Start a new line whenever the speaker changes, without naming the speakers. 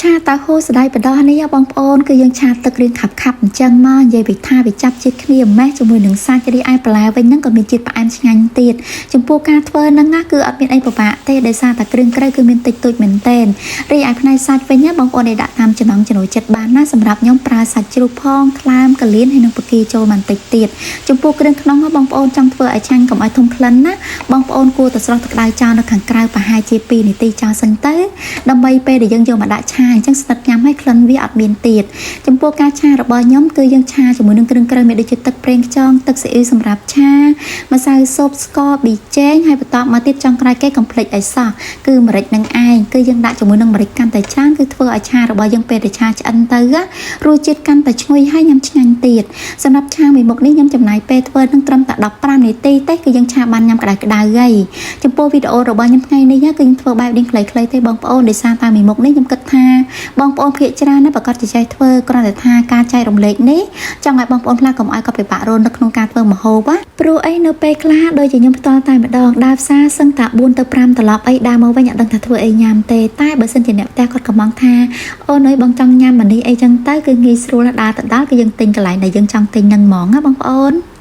ឆាតៅហ៊ូសណ្តែកបណ្ដោះនេះបងប្អូនគឺយើងឆាទឹករៀងខាប់ខាប់អញ្ចឹងមកនិយាយពីថាវាចាប់ជាតិគ្នាម៉េះជាមួយនឹងសាច់រីឯបន្លែវិញហ្នឹងក៏មានជាតិផ្អែមឆ្ងាញ់ទៀតចំពោះការធ្វើហ្នឹងណាគឺអត់មានអីពិបាកទេដោយសារតែគ្រឿងក្រៅគឺមានតិចតួចមែនតែនរីឯផ្នែកសាច់វិញណាបងប្អូនឲ្យដាក់តាមចំណង់ចំណូលចិត្តបានណាសម្រាប់ខ្ញុំប្រើសាច់ជ្រូកផងថ្លើមកលៀនហើយនិងបកាចូលបន្តិចទៀតចំពោះគ្រឿងក្នុងបងប្អូនចង់ធ្វើឲ្យឆ្ងាញ់កុំឲ្យធុំក្លិនណាបងប្អូនគួរតែស្រុះទឹកក្តៅចោលនៅខាងក្រៅប្រហែលជា2នាទីចោលសិនទៅដើម្បីពេលដែលយើងយកមកដាក់ឆាអញ្ចឹងស្និតញ៉ាំឲ្យក្លិនវាអត់មានទៀតចំពោះការឆារបស់ខ្ញុំគឺយើងឆាជាមួយនឹងគ្រឿងក្រៅមានដូចជាទឹកប្រេងខ្យងទឹកស៊ីអ៊ីវសម្រាប់ឆាម្សៅស៊ុបស្ករប៊ីចេងហើយបន្តមកទៀតចុងក្រោយគេកុំភ្លេចឲ្យសោះគឺម្រេចនឹងឯងគឺយើងដាក់ជាមួយនឹងម្រេចកាន់តែច្រើនគឺធ្វើឲ្យឆារបស់យើងពេលដែលឆាឆ្អិនទៅរសជាតិកាន់តែឈ្ងុយហើយញ៉ាំឆ្ងាញ់ទៀតសម្រាប់ឆាមួយមុខនេះខ្ញុំចំណាយពេលធ្វើនឹងត្រឹមតែ15នាទីទេគឺយើងឆាបានញ៉ាំក្តៅក្តៅហើយចំពោះវីដេអូរបស់ខ្ញុំថ្ងៃនេះគឺខ្ញុំធ្វើបែបនេះខ្លីៗទេបងប្អូនដោយសារតែមួយមុខនេះខ្ញុំគិតថាបងប្អូនភាគច្រើនណាប្រកាសជាចេះធ្វើគ្រាន់តែថាការចែករំលែកនេះចង់ឲ្យបងប្អូនខ្លះកុំឲ្យគាត់ពិបាករនៅក្នុងការធ្វើម្ហូបណាព្រោះអីនៅពេលខ្លះដូចជាខ្ញុំផ្ទាល់តែម្ដងដើរផ្សារសឹងតែ4ទៅ5ត្រឡប់អីដើរមកវិញអត់ដឹងថាធ្វើអីញ៉ាំទេតែបើសិនជាអ្នកផ្ទះគាត់កំងថាអូនអើយបងចង់ញ៉ាំអានេះអីចឹងទៅគឺងាយស្រួលដើរទៅដល់គឺយើងទិញកន្លែងដែលយើងចង់ទិញនឹងហ្មងណាបងប្អូន។